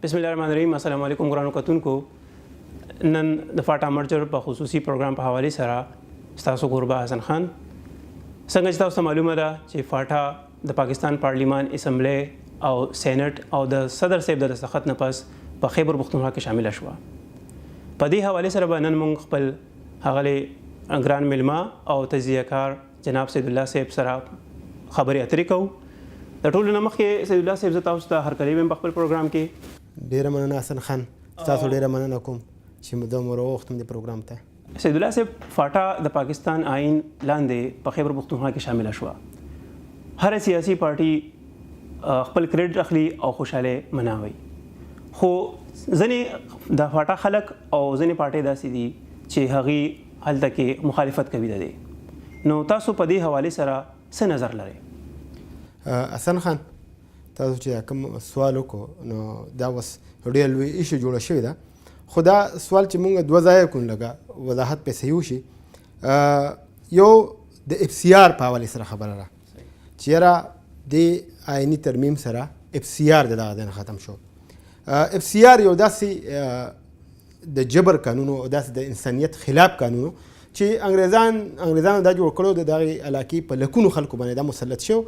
بسم الله الرحمن الرحیم. السلام علیکم ګرانو کتونکو. نن د فاټا مرجر په خصوصي پروګرام په حوالې سره ستاسو کوربه حسن خان. څنګه چې تاسو ته معلومه ده چې فاټا د پاکستان پارلیمان، اسمبلی او سینټ او د صدر صاحب د دستخط نه پس په خیبر پښتونخوا کې شامله شوه. په دې حوالې سره به نن موږ خپل ښاغلی ګران میلمه او تجزیه کار جناب سید الله صاحب سره خبرې اترې کوو. د ټولو نه مخکې سید الله صاحب، زه تاسو ته هرکلی وایم په خپل پروګرام کې. ډیره مننه حسن خان، ستاسو ډیره مننه کوم چې زه مو راوغوښتم دې پروګرام ته. سید الله صاحب، فاټا د پاکستان آئین لاندې په خیبر پښتونخوا کې شامله شوه. هره سیاسي پارټي خپل کریډټ اخلي او خوشحالي مناوي، خو ځینې د فاټا خلک او ځینې پارټۍ داسې دي چې هغوی هلته کې مخالفت کوي د دې. نو تاسو په دې حوالې سره څه نظر لرئ؟ حسن خان، تاسو چې کوم سوال وکړو نو دا اوس ډېر لوی issue جوړه شوې ده، خو دا سوال چې مونږ دوه ځایه کوم لږه وضاحت پې صحیح وشي. یو د اف سي آر په حوالې سره خبره ده چې یاره د آئیني ترمیم سره اف سي آر د دغه ځای نه ختم شو. اف سي آر یو داسې د جبر قانون او داسې د انسانیت خلاف قانون چې انګریزانو دا جوړ کړو، د دغې علاقې په لکونو خلکو باندې دا مسلط شو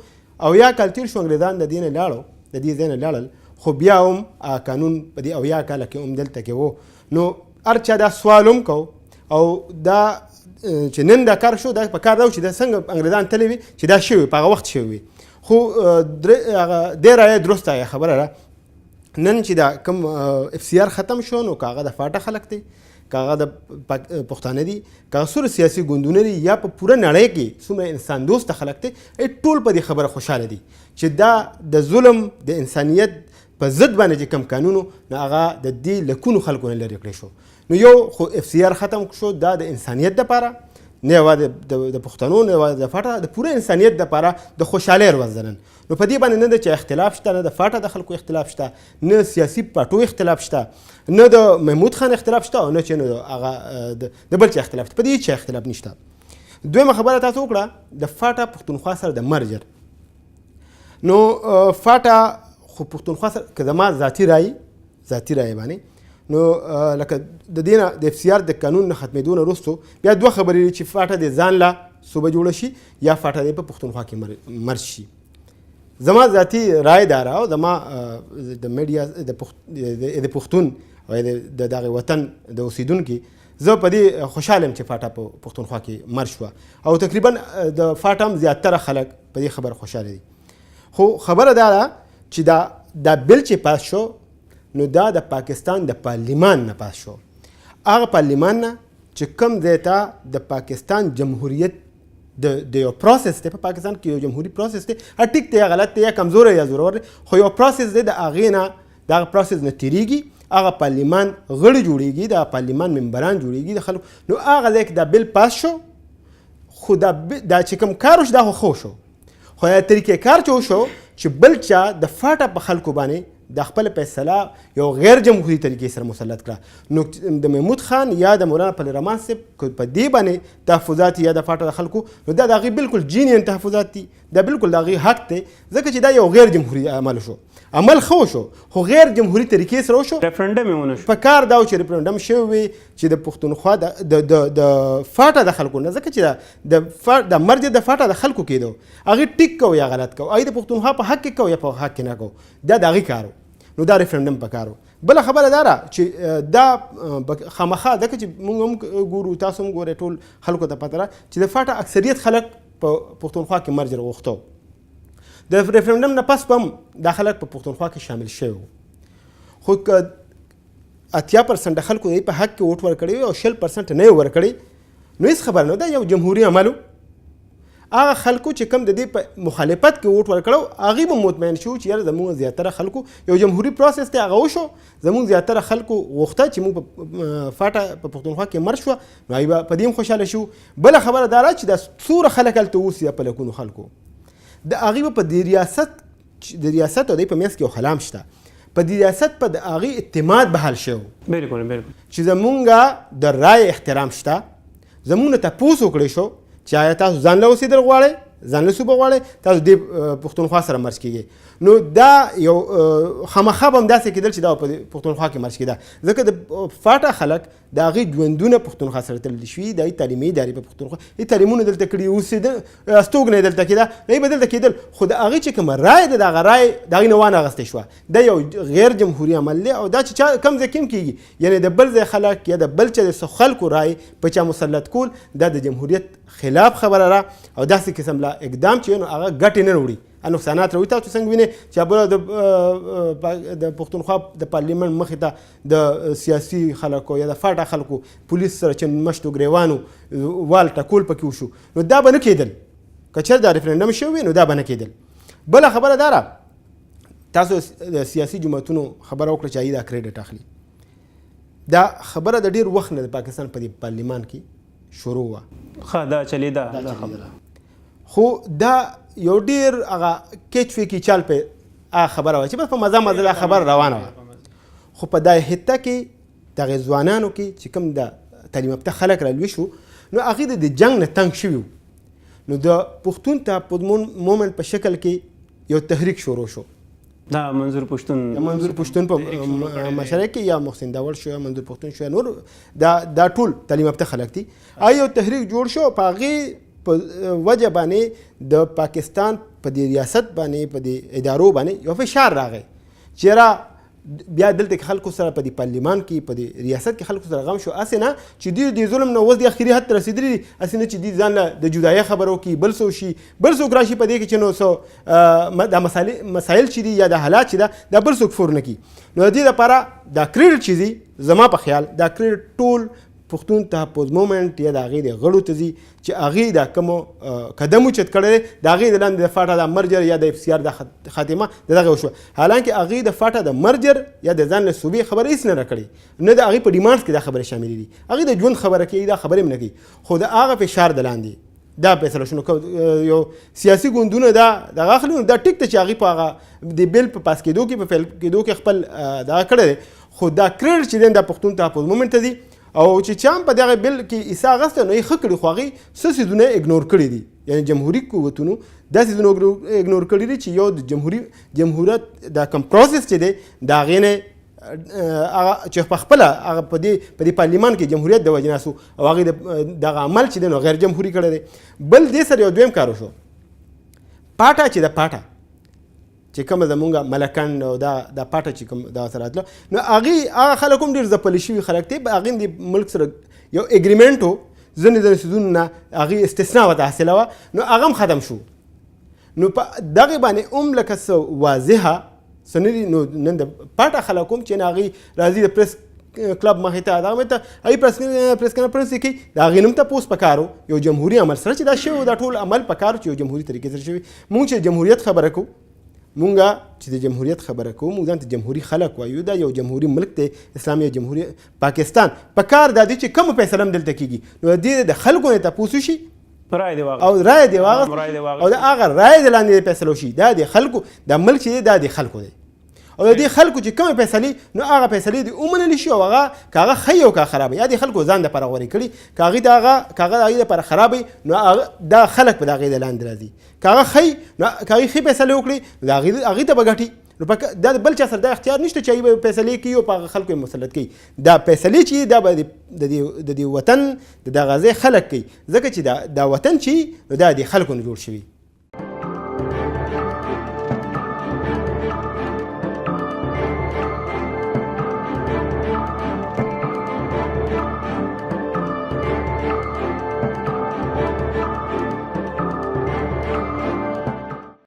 او یا کال تیر شو، انګریزان د دې نه لاړو، د دې ځای نه لاړل، خو بیا هم قانون په دې 70 کاله کې هم دلته کې وو. نو هر چا دا سوال هم کو او دا چې نن دا کار شو، دا په کار دا چې دا څنګه انګریزان تللی وي چې دا شوی په هغه وخت شوی وي. خو هغه دې رایه درسته خبره ده. نن چې دا کوم اف سي آر ختم شو، نو که هغه د فاټا خلک دی، که هغه د پښتانه دي، که هغه څومره سیاسي ګوندونه دي یا په پوره نړۍ کې څومره انسان دوسته خلک دي، ټول په دې خبره خوشحاله دي چې دا د ظلم د انسانیت په ضد باندې چې کوم قانون و، نو هغه د دې لکونو خلکو نه لرې کړی شو. نو یو خو اف سي آر ختم شو، دا د انسانیت دپاره، نه یوازې د پښتنو، نه یوازې د فاټا، د پوره انسانیت دپاره د خوشحالۍ ورځ ده نن. نو په دې باندې نه د چا اختلاف شته، نه د فاټا د خلکو اختلاف شته، نه سیاسي پارټو اختلاف شته، نه د محمود خان اختلاف شته او نه چې نو هغه د بل چا اختلاف شته. په دې هېڅ چا اختلاف نشته. دویمه خبره تاسو وکړه د فاټا پښتونخوا سره د merger. نو فاټا خو پښتونخوا سره که زما ذاتي رای باندې، نو لکه د دې نه د اف سي آر د قانون نه ختمېدو نه وروسته بیا دوه خبرې دي چې فاټا دې ځان له صوبه جوړه شي یا فاټا دې په پښتونخوا کې merge شي. زما ذاتي رای دا ده او زما د میډیا د پښتون او د دغه وطن د اوسېدونکي، زه په دې خوشحاله یم چې فاټا په پښتونخوا کې merge شوه او تقریبا د فاټا هم زیاتره خلک په دې خبره خوشحاله دي. خو خبره دا ده چې دا بل چې پاس شو، نو دا د پاکستان د پارلیمان نه پاس شو، هغه پارلیمان نه چې کوم ځای ته د پاکستان جمهوریت د یو process دی. په پاکستان کې یو جمهوري process دی، هر ټیک دی یا غلط دی یا کمزوری یا زورور دی، خو یو process دی، د هغې نه د هغه process نه تېرېږي، هغه پارلیمان غړي جوړېږي، د پارلیمان ممبران جوړېږي د خلکو. نو هغه ځای کې دا بل پاس شو، خو دا چې کوم کار وشو دا خو ښه وشو، خو دا طریقې کار چې وشو چې بل چا د فاټا په خلکو باندې د خپل فیصله یو غیر جمهوري طریقې سره مسلط کړه. نو د محمود خان یا د مولانا فضل الرحمن صاحب که په دې باندې تحفظات یا د فاټا د خلکو، نو دا د هغې بالکل genuine تحفظات دي، دا بالکل د هغې حق دی، ځکه چې دا یو غیر جمهوري عمل شو. عمل ښه وشو خو غیر جمهوري طریقې سره وشو. ریفرنډم یې ونه شو. په کار دا و چې ریفرنډم شوی وي چې د پښتونخوا د فاټا د خلکو نه، ځکه چې د merge د فاټا د خلکو کېدو، هغې ټیک کو یا غلط کو، هغې د پښتونخوا په حق کې کو یا په حق کې نه کو، دا د هغې کار و. نو دا ریفرنډم په کار و. بله خبره دا ده چې دا خامخا ځکه چې موږ هم ګورو، تاسو هم ګورئ، ټول خلکو ته پته ده چې د فاټا اکثریت خلک په پښتونخوا کې merger غوښتو. د ریفرنډم نه پس به هم دا خلک په پښتونخوا کې شامل شوي وو، خو که 80% خلکو یې په حق کې ووټ ورکړی وي او 20% نه یې ورکړی، نو هېڅ خبره نه ده، یو جمهوري عمل و. هغه خلکو چې کوم د دې په مخالفت کې ووټ ورکړو، هغوی به مطمئن شو چې یاره زموږ زیاتره خلکو یو جمهوري process دی هغه وشو، زموږ زیاتره خلکو غوښته چې موږ په فاټا په پښتونخوا کې merge شوه، نو هغوی به په دې هم خوشحاله شو. بله خبره دا ده چې دا څومره خلک هلته اوسي په لکونو خلکو، د هغوی به په دې ریاست، د ریاست او د په منځ کې یو خلام شته، په دې ریاست په د هغې اعتماد بحال شوی. بالکل. چې زمونږ د رای احترام شته، زمونږ نه تپوس وکړی شو چې آیا تاسو ځان له اوسېدل غواړئ ځان له صوبه غواړئ، تاسو دې پښتونخوا سره مرج کیږئ. نو دا یو خامخا به هم داسې کېدل چې دا په پښتونخوا کې مرج کېده، ځکه د فاټا خلک د هغې ژوندونه پښتونخوا سره تړل شوي، د هغې تعلیمي ادارې په پښتونخوا یې تعلیمونه دلته کړي، اوسېده استوګنه یې دلته کېده، نو یې به دلته کېدل. خو د هغې چې کومه رایه ده، د هغه رایې د هغې نه وانه اخیستی شوه. دا یو غیر جمهوري عمل دی او دا چې چا کوم ځای کې هم کېږي، یعنې د بل ځای خلک یا د بل چا د څه خلکو رایې په چا مسلط کول، دا د جمهوریت خلاف خبره را او داسې قسم له اقدام چې نو هغه ګټې نه راوړي، نقصانات راوړي. تاسو څنګه وینئ چې بله د پښتونخوا د پارلیمنت مخې ته د سیاسي خلکو یا د فاټا خلکو پولیس سره چې مشتو ګریوانو وال ټکول پکې وشو، نو دا به نه کېدل که چېرې دا ریفرنډم شوی وي، نو دا به نه کېدل. بله خبره دا را تاسو د سیاسي جماعتونو خبره وکړه چې هغوی دا کریډټ اخلي. دا خبره د ډېر وخت نه د پاکستان په دې پارلیمان کې شروع وه. ښه، دا چلېده دا خبره، خو دا یو ډېر هغه کیچ فیکی چال په هغه خبره وه چې بس په مزه مزه دا خبره روانه وه. خو په دا حته کې دغه ځوانانو کې چې کوم د تعلیم یافته خلک را لوی شو، نو هغوی د جنګ نه تنګ شوي وو. نو د پښتون تحفظ مومنټ په شکل کې یو تحریک شروع شو. دا منظور پښتون، د منظور پښتون په مشرۍ کې یا محسن داوړ شو یا منظور پښتون شو یا نور دا ټول تعلیم یافته خلک دي. هغه یو تحریک جوړ شو، په هغې په وجه باندې د پاکستان په دې ریاست باندې په دې ادارو باندې یو فشار راغی چې را بیا دلته کې خلکو سره په دې پارلیمان کې په دې ریاست کې خلکو سره غم شو، هسې نه چې دوی دې ظلم نه اوس دې اخري حد ته رسېدلي دي، هسې نه چې دوی ځان له د جدایۍ خبرو کړي، بل څه وشي، بل څوک راشي په دې کې چې نو څه، دا مسایل چې دي یا دا حالات چې ده دا بل څوک فور نه کړي. نو د دې لپاره دا کریډټ چې ځي زما په خیال دا کریډټ ټول پښتون تحفظ مومنټ یا د هغې د غړو ته ځي چې هغې دا کوم قدم اوچت کړی دی، د هغې د لاندې د فاټا د مرجر یا د اف سي آر د خاتمه د دغه وشوه. حالانکه هغې د فاټا د مرجر یا د ځان له صوبې خبره هېڅ نه ده کړې، نه د هغې په ډیمانډز کې دا خبرې شاملې دي، هغې د ژوند خبره کوي، دا خبرې هم نه کوي. خو د هغه فشار د لاندې دا فیصله شو. نو که یو سیاسي ګوندونه دا دغه اخلي، نو دا ټیک ته چې هغې په هغه د بل په پاس کېدو کې په فیل کېدو کې خپل دغه کړی دی، خو دا کریډټ چې دی دا پښتون تحفظ مومنټ ته ځي. او چې چا هم په دغه بل کې حصه اخیسته نو یې ښه کړي، خو هغې څه څیزونه اګنور کړي دي، یعنې جمهوري قوتونو دا څیزونه اګنور کړي دي چې یو د جمهوریت دا کوم پروسس چې دی د هغې نه، هغه چې په خپله هغه په دې پارلیمان کې جمهوریت د وجې ناست وو او هغې دغه عمل چې دی نو غیر جمهوري کړی دی. بل دې سره یو دویم کار وشو، پاټا چې ده، پاټا چې کومه زمونږ ملکند او دا پاټه چې کوم دا سره راتله، نو هغې هغه خلک هم ډېر ځپل شوي خلک دي، هغې هم د ملک سره یو اګریمنټ و، ځینې ځینې څیزونو نه هغې استثنا ورته حاصله وه، نو هغه هم ختم شو. نو په دغې باندې هم لکه څه واضحه څه نه دي. نو نن د پاټه خلک هم چې نه هغې راځي د پریس کلب مخې ته، دغه مخې ته هغې پریس کانفرنس یې کوي، د هغې نوم تپوس پکار و یو جمهوري عمل سره چې دا شوی و، دا ټول عمل پکار و چې یو جمهوري طریقې سره شوی. مونږ چې جمهوریت خبره کوو، مونږ چې د جمهوریت خبره کوو، مونږ ځان ته جمهوري خلک وایو، دا یو جمهوري ملک دی، اسلامي جمهوري پاکستان. پکار دا دی چې کومه فیصله هم دلته کېږي نو د دې د خلکو نه تپوس وشي، رایه دې واخیسته. او رایه دې واخیسته. رایه دې واخیسته. او د هغه رایه دې لاندې فیصله وشي. دا د خلکو، دا ملک چې دی دا د خلکو دی، او د دې خلکو چې کومې فیصلې نو هغه فیصلې دې ومنل شي، او هغه که هغه ښه وي او که خرابه وي، یا د خلکو ځان دپاره غوره کړي، که هغې ته هغه، که هغه د هغې دپاره خرابه وي نو هغه دا خلک به د هغې د لاندې راځي، که هغه ښه وي نو که هغې ښې فیصلې وکړي نو د هغې ته به ګټي. نو دا د بل چا سره دا اختیار نشته چې هغوی به فیصلې کوي او په هغه خلکو یې مسلط کوي. دا فیصلې چې دا به د دې وطن د دغه ځای خلک کوي، ځکه چې دا وطن چې نو دا د خلکو نه جوړ شوی.